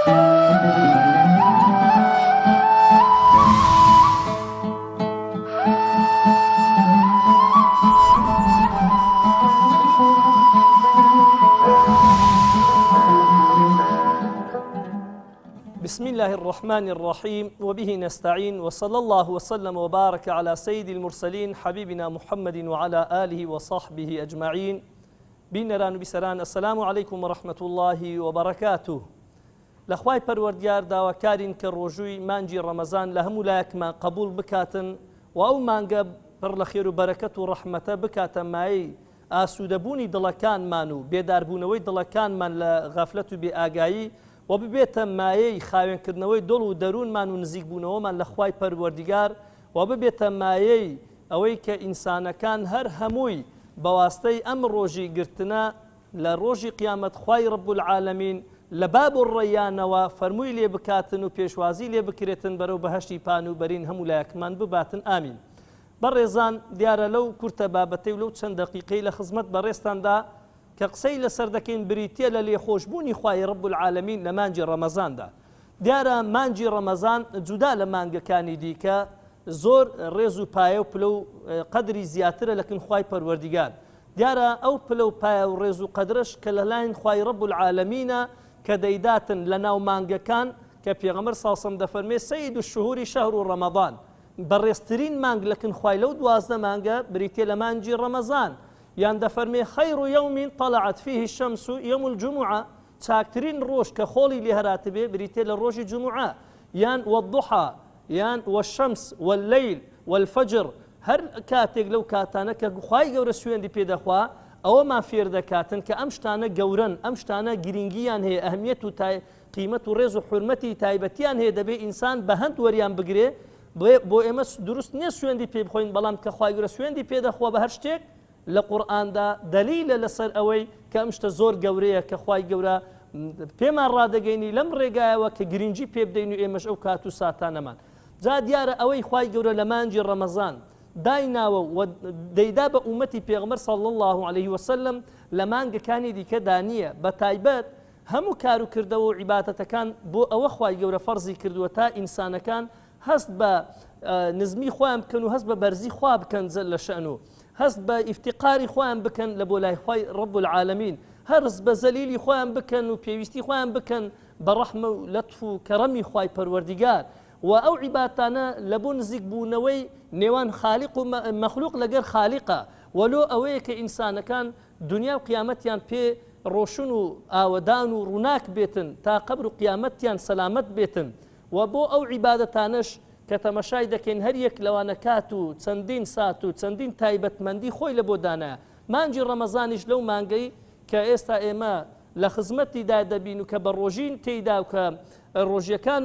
بسم الله الرحمن الرحيم وبه نستعين وصلى الله وسلم وبارك على سيد المرسلين حبيبنا محمد وعلى آله وصحبه أجمعين بینەران و بیسەران السلام علیکم و رحمة اللە و بەرەکاته لە خوای پەروەردگار داواکارین کە ڕۆژووی مانگی ڕەمەزان لە هەموو لایەکمان قەبوڵ بکاتن و ئەو مانگە پڕ لە خێر و بەرەکەت و ڕەحمەتە بکاتە مایەی ئاسوودەبوونی دڵەکانمان و بێداربوونەوەی دڵەکانمان لە غەفلەت و بێئاگایی و ببێتە مایەی خاوێنکردنەوەی دڵ و دەروونمان و نزیکبوونەوەمان لە خوای پەروەردگار و ببێتە مایەی ئەوەی کە ئینسانەکان هەر هەمووی بەواستەی ئەم ڕۆژی گرتنە لە ڕۆژی قیامەت خوای رب العالمین لە باب الڕەیانەوە فەرمووی لێ بکاتن و پێشوازی لێ بکرێتن بەرەو بەهەشتی پان و بەرین هەموو لایەکمان بباتن ئامین. بەڕێزان دیارە لەو کورتە بابەتەی و لەو چەند دەقیقەی لە خزمەت بەڕێزتاندا کە قسەی لەسەر دەکەین بریتیە لە لێخۆشبوونی خوای رب العالمین لە مانگی ڕەمەزاندا. دیارە مانگی ڕەمەزان جودا لە مانگەکانی دیکە زۆر ڕێز و پایە و پلە و قەدری زیاترە لە کن خوای پەروەردیگار. دیارە ئەو پلە و پایە و ڕێز و قەدرەش کە لە لاین خوای رب العالمینە کە دەیداتن لە ناو مانگەکان کە پێغەمبەر صلی اللە علیە وسلم دەفەرمێ سید الشهور شهر رمضان بەڕێزترین مانگ لە کن خوای لەو 12 مانگە بریتیە لە مانگی ڕەمەزان یان دەفەرمێ خیر یوم طلعت فیه الشمس یوم الجمعە چاکترین ڕۆژ کە خۆڵی لێ هەراتبێ بریتیە لە ڕۆژی جومعە یان والضحى یان والشمس واللیل والفجر هەر کاتێک لەو کاتانە کە خوای گەورە سوێندی پێ دەخوا ئەوەمان فێر دەکاتن کە ئەم شتانە گەورەن ئەم شتانە گرنگیان هەیە ئەهمیەت و تای قیمەت و ڕێز و حورمەتی تایبەتیان هەیە دەبێ ئینسان بە هەند وەریان بگرێ بۆ ئێمە دروست نییە سوێندی پێ بخۆین بەڵام کە خوای گەورە سوێندی پێ دەخوا بە هەر شتێک لە قورئاندا دەلیلە لەسەر ئەوەی کە ئەم شتە زۆر گەورەیە کە خوای گەورە پێمان ڕادەگەینی لەم ڕێگایەوە کە گرنگی پێ بدەین و ئێمەش ئەو کات و ساتانەمان جا دیارە ئەوەی خوای گەورە لە مانگی ڕەمەزان دایناوە و دەیدا بە ئومەتی پێغەمبەر صلی الله علیه وسلم لە مانگەکانی دیکەدا نییە بە تایبەت هەموو کار و کردەوە و عیبادەتەکان بۆ ئەوە خوای گەورە فەرزی کردووە تا ئینسانەکان هەست بە نزمی خۆیان بکەن و هەست بە بەرزی خوا بکەن جل شأنه هەست بە ئیفتیقاری خۆیان بکەن لە بۆ لای خوای رب العالمین هەرس بە زەلیلی خۆیان بکەن و پێویستی خۆیان بکەن بە ڕەحمە و لەتف و کەڕەمی خوای پەروەردیگار و ئەو عیبادتانە لە بۆ نزیک بوونەوەی نێوان خالیق و مەخلوق لەگەر خالیقە و لۆ ئەوەیە کە ئینسانەکان دنیا و قیامەتیان پێ ڕۆشن و ئاوەدان و ڕووناک بێتن تا قەبر و قیامەتیان سەلامەت بێتن وە بۆ ئەو عیبادەتانەش کە تەمەشای دەکەین هەر یەک لەوانە کات و چەندین سات و چەندین تایبەتمەندی خۆی لە بۆ دانایە مانگی ڕەمەزانیش لەو مانگەی کە ئێستا ئێمە لە خزمەتیدا دەبین و کە بە ڕۆژین تێیدا و کە ڕۆژیەکان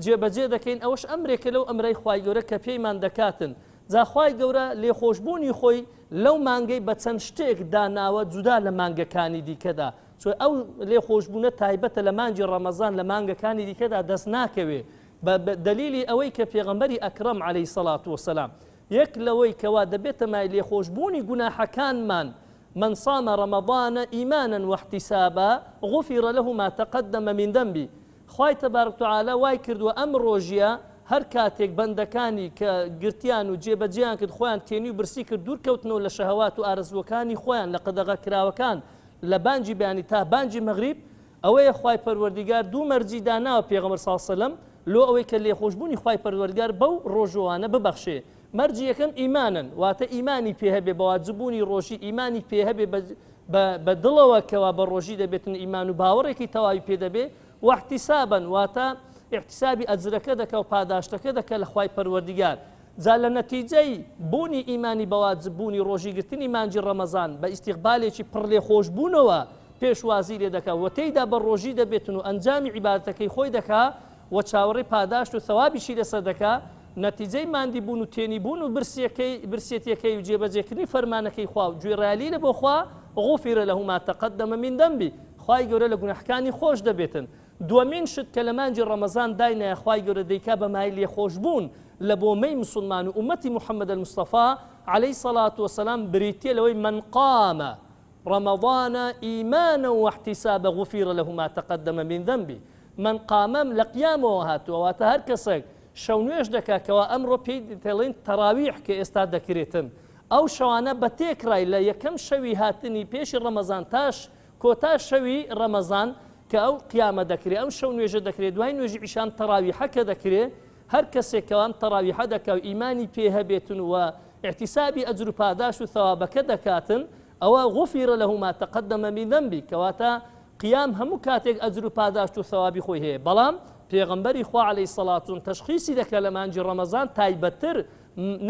جێبەجێ دەکەین ئەوەش ئەمرێکە لەو ئەمرەی خوای گەورە کە پێیمان دەکاتن جا خوای گەورە لێخۆشبوونی خۆی لەو مانگەی بە چەند شتێک داناوە جودا لە مانگەکانی دیکەدا چۆن ئەو لێخۆشبوونە تایبەتە لە مانگی ڕەمەزان لە مانگەکانی دیکەدا دەست ناکەوێ بە دەلیلی ئەوەی کە پێغەمبەری ئەکرەم عەلەیهی سەڵات وسەلام یەک لەوەی کەوا دەبێتە مای لێخۆشبوونی گوناحەکانمان من صام رمضان ایمانا واحتسابا غفر له ما تقدم من ذنبه خوای تبارک وتعالی وای کردووە ئەم ڕۆژیە هەر کاتێک بەندەکانی کە گرتیان و جێبەجێیان کرد خۆیان تێنی و برسی کرد دوور کەوتنەوە لە شەهەوات و ئارەزووەکانی خۆیان لە قەدەغەکراوەکان لە بانگی بەیانی تا بانگی مەغریب ئەوەیە خوای پەروەردیگار دوو مەرجی داناوە پێغەمبەر صلی اللە علیە وسلم لۆ ئەوەی کە لێخۆشبوونی خوای پەروەردگار بەو ڕۆژووانە ببەخشێ مەرجی یەکەم ئیمانن واتە ئیمانی پێ هەبێ بە واجببوونی ڕۆژی ئیمانی پێ هەبێ بە دڵەوە کەوا بە ڕۆژی دەبێتن ئیمان و باوەڕێکی تەواوی پێ دەبێ واحتسابا واتە احتسابی ئەجرەکە دەکا و پاداشتەکە دەکا لە خوای پەروەردگار جا لە نەتیجەی بوونی ئیمانی بە واجب بوونی ڕۆژی گرتنی مانگی ڕەمەزان بە ئیستیقبالێکی پڕ لێخۆشبوونەوە پێشوازی لێ دەکا و تێیدا بە ڕۆژی دەبێتن و ئەنجامی عیبادەتەکەی خۆی دەکا و چاوەڕێی پاداشت و ثەوابیشی لەسەر دەکا نەتیجەی ماندی بوون و تێنی بوون و برسیەکەی برسێتیەکەی و جێبەجێکردنی فەرمانەکەی خوا و گوێڕایەلی لە بۆ خوا غفر له ما تقدم من ذنبه خوای گەورە لە گوناحەکانی خۆش دەبێتن دووەمین شت کە لە مانگی ڕەمەزان داینایە خوای گەورە دەیکا بە مایەی لێخۆشبوون لە بۆ مەی موسڵمان و ئوممەتی محمد المصطفی علیە الصلوة والسلام بریتیە لەوەی من قام رمضان ایمانا واحتسابا غفر له ما تقدم من ذنبه. من قام لە قیامەوە هاتووە، واتە هەر کەسێک شەو نوێژ دەکا کەوا ئەمڕۆ پێی دەڵێن تەراویح کە ئێستا دەکرێتن ئەو شەوانە بە تێکڕای لە یەکەم شەوی هاتنی پێشی ڕەمەزان تاش کۆتا شەوی ڕەمەزان کە ئەو قیامە دەکرێ ئەو شەو نوێژە دەکرێ دوای نوێژی عیشام تەراویحە کە دەکرێ هەر کەسێک کەوا ئەم تەراویحە دەکا و ئیمانی پێ هەبێتن و ئیحتیسابی ئەجر و پاداش و ثەوابەکە دەکاتن ئەوە غفر له ما تقدم من ذنبه کەواتە قیام هەموو کاتێک ئەجر و پاداشت و ثەوابی خۆی هەیە بەڵام پێغەمبەری خوا عەلەیهی سەڵات وسلام تەشخیسی دەکا لە مانگی ڕەمەزان تایبەتتر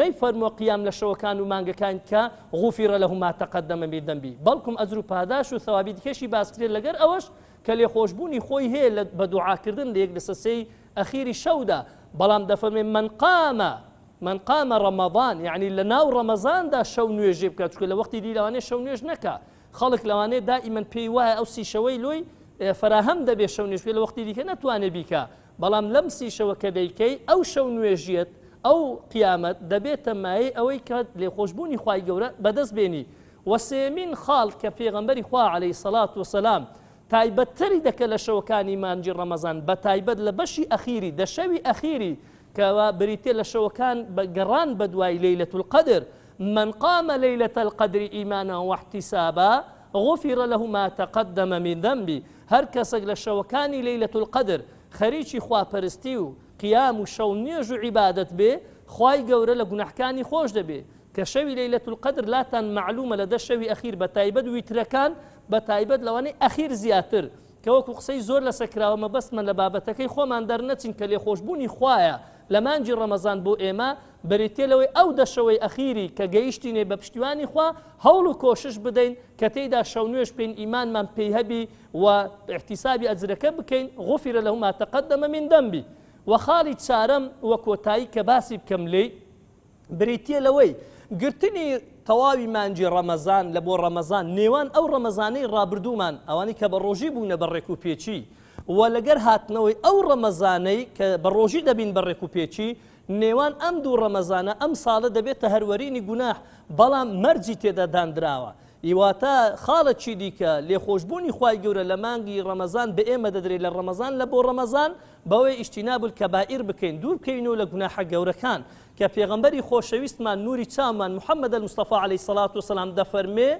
نەیفەرمووە قیام لە شەوەکان و مانگەکان کە غفر له ما تقدم من ذنبه بەڵکم ئەجر و پاداش و ثەوابی دیکەشی باس کرێت لەگەر ئەوەش کە لێخۆشبوونی خۆی هەیە لە بە دوعاکردن لە یەک لەسەر سێی ئەخیری شەودا بەڵام دەفەرمێ من قام من قام رمضان یعنی لە ناو ڕەمەزاندا شەو نوێژێ بکات چونکە لە وەختی دی لەوانەیە شەو نوێژ نەکا خەڵک لەوانەیە دائیمەن پێی وایە ئەو سی شەوەی لۆی فەراهەم دەبێ شەو نوێژ بکەی لە وەختی دیکە نەتوانێ بیکا بەڵام لەم سی شەوە کە دەیکەی ئەو شەو نوێژیەت ئەو قیامەت دەبێتە مایەی ئەوەی کە لێخۆشبوونی خوای گەورە بەدەست بێنی وە سێمین خاڵ کە پێغەمبەری خوا عەلەیهی سەڵات وسەلام تایبەتتری دەکە لە شەوەکانی مانگی ڕەمەزان بە تایبەت لە بەشی ئەخیری دە شەوی ئەخیری کەوا بریتیە لە شەوەکان بە گەڕان بە دوای لەیلەت القدر، من قام ليلة القدر إيمانا واحتسابا غفر له ما تقدم من ذنبه، هەر کەسێک لە شەوەکانی لەیلەت القدر خەریکی خواپەرستی و قیام و شەو نوێژ و عیبادەت بێ خوای گەورە لە گوناحکانی خۆش دەبێ، کە شەوی لەیلەت القدر لاتان مەعلومە لە دە شەوی ئەخیر بە تایبەت ویترەکان بە تایبەت لەوانەی ئەخیر زیاتر کە وەکو قسەی زۆر لەسەر کراوە مەبەستمە لە بابەتەکەی خۆمان دەرنەچین کە لێخۆشبوونی خوایە لە مانگی ڕەمەزان بۆ ئێمە بریتیە لەوەی ئەو دە شەوەی ئەخیری کە گەیشتینێ بە پشتیوانی خوا هەوڵ و کۆشش بدەین کە تێیدا شەو نوێژ بکەین ئیمانمان پێی هەبی و ئیحتیسابی ئەجرەکە بکەین غفر له ما تقدم من ذنبه وە خاڵی چارەم و کۆتایی کە باسی بکەم لێی بریتیە لەوەی گرتنی تەواوی مانگی ڕەمەزان لە بۆ ڕەمەزان نێوان ئەو ڕەمەزانەی ڕابردوومان ئەوانەی کە بە ڕۆژی بوونە بە ڕێک و پێکی و لەگەر هاتنەوەی ئەو ڕەمەزانەی کە بە ڕۆژی دەبین بە ڕێک و پێکی نێوان ئەم دوو ڕەمەزانە ئەم ساڵە دەبێتە هەروەرینی گوناح بەڵام مەرجی تێدا داندراوە ی واتە خاڵەکی دیکە لێخۆشبوونی خوای گەورە لە مانگی ڕەمەزان بە ئێمە دەدرێت لە ڕەمەزان لە بۆ ڕەمەزان بەوەی اجتناب الکبائر بکەین دوور بکەوینەوە لە گوناحە گەورەکان کە پێغەمبەری خۆشەویستمان نوری چاومان محمد المصطفی علیە الصلوة والسلام دەفەرمێ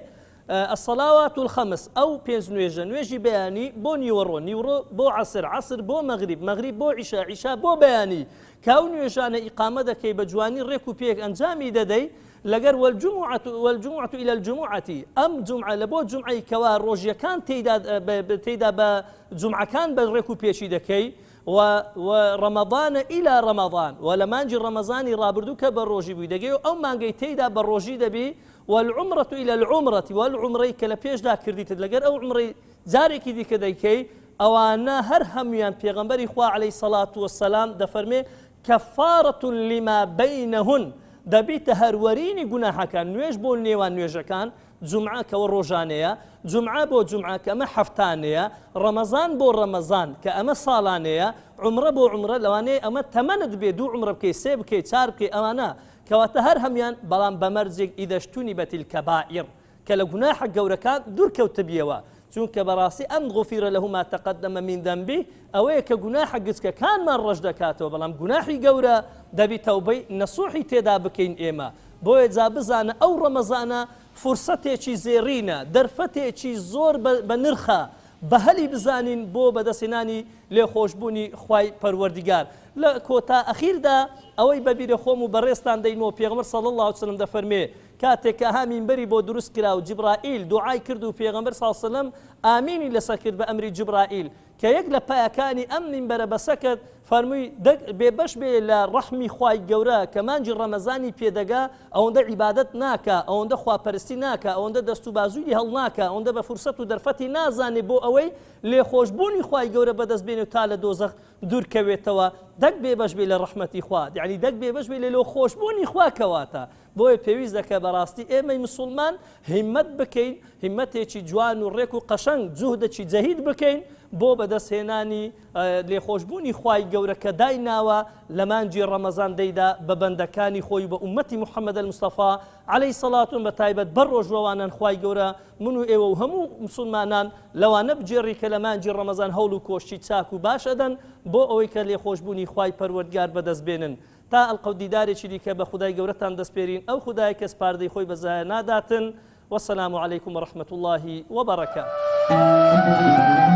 الصلوات الخمس ئەو پێنج نوێژە نوێژی بەیانی بۆ نیوەڕۆ نیوڕۆ بۆ عەسر عەسر بۆ مەغریب مەغریب بۆ عیشا عیشا بۆ بەیانی کە ئەو نوێژانە ئیقامە دەکەی بە جوانی ڕێک و پێک ئەنجامی دەدەی لەگەر والجمعة والجمعة إلى الجمعة ئەم جومعە لە بۆ جومعەی کەوا ڕۆژیەکان تێیدا تێیدا بە جومعەکان بە ڕێک و پێکی دەکەی و و رمضان إلى رمضان و لە مانگی ڕەمەزانی ڕابردوو کە بە ڕۆژی بووی دەگەی و ئەو مانگەی تێیدا بە ڕۆژی دەبی والعمرة إلى العمرة والعمرەی کە لە پێشدا کردیتت لەگەر ئەو عومرەی جارێکی دیکە دەیکەی ئەوانە هەر هەموویان پێغەمبەری خوا عەلەیهی سەڵات وەسەلام دەفەرمێ کفارە لما بینهن دەبیتە هەروەرینی گوناحەکان نوێژ بۆ نێوان نوێژەکان جومعە کەوە ڕۆژانەیە جومعە بۆ جومعە کە ئەمە هەفتانەیە ڕەمەزان بۆ ڕەمەزان کە ئەمە ساڵانەیە عومرە بۆ عومرە لەوانەیە ئەمە تەمەنت بێ دوو عومرە بکەی سێ بکەی چار بکەی ئەوانە کەواتە هەر هەموان بەڵام بە مەرجێک اذا اجتنبت الکبائر کە لە گوناحە گەورەکان دوور کەوتبیەوە، چونکە بەڕاستی ئەم غفر له ما تقدم من ذنبه ئەوەیە کە گوناحە گچکەکانمان ڕەش دەکاتەوە، بەڵام گوناحی گەورە دەبی تەوبەی نەسوحی تێدا بکەین ئێمە، بۆیە جا بزانە ئەو ڕەمەزانە فرسەتێکی زێڕینە، دەرفەتێکی زۆر بە نرخە، بە هەلی بزانین بۆ بەدەستهێنانی لێخۆشبوونی خوای پەروەردیگار. لە کۆتا ئەخیردا ئەوەی بە بیرە خۆم و بەڕێزتان دەینمەوە پێغەمبەر صلی اللە علیە وسلم دەفەرموێ، کاتێک کە ها مینبەری بۆ دروست کرا و جبرائیل دوعای کرد و پێغەمبەر صلی اللە علیە وسلم ئامینی لەسەر کرد بە ئەمری جبرائیل کە یەک لە پایەکانی ئەم مینبەرە بەسەکرد فەرمووی دەک بێ بەش بێ لە ڕەحمی خوای گەورە کە مانگی ڕەمەزانی پێدەگا ئەوەندە عیبادەت ناکا ئەوەندە خواپەرستی ناکا ئەوەندە دەست و بازووی هەڵناکا ئەوەندە بە فرسەت و دەرفەتی نازانێ بۆ ئەوەی لێخۆشبوونی خوای گەورە بەدەست بێنێ و تا لە دۆزەخ دوورکەوێتەوە دەک بێبەش بێ لە ڕەحمەتی خوا یعنی دەک بێبەش بێ لە لێخۆشبوونی خوا کەواتە بۆیە پێویست دەکا بەڕاستی ئێمەی مسوڵمان هیمەت بکەین، هیمەتێکی جوان و ڕێک و قەشەنگ، جوهدەکی جەهید بکەین بۆ بەدەستهێنانی لێخۆشبوونی خوای گەورە کە دایناوە لە مانگی ڕەمەزان دەیدا بە بەندەکانی خۆی و بە ئوممەتی محمد المصطفی علیە الصلوة بە تایبەت بە ڕۆژوەوانان خوای گەورە من و ئێوە و هەموو مسوڵمانان لەوانە بگێڕی کە لە مانگی ڕەمەزان هەوڵ و کۆششی چاک و باش ئەدەن بۆ ئەوەی کە لێخۆشبوونی خوای پەروەردگار بەدەست بێنن تا ئەڵقە و دیدارێکی دیکە بە خودای گەورەتان دەسپێرین ئەو خودایە کە سپاردەی خۆی بە زایە ناداتن والسلام علیکم ورحمة اللە وبرکاته.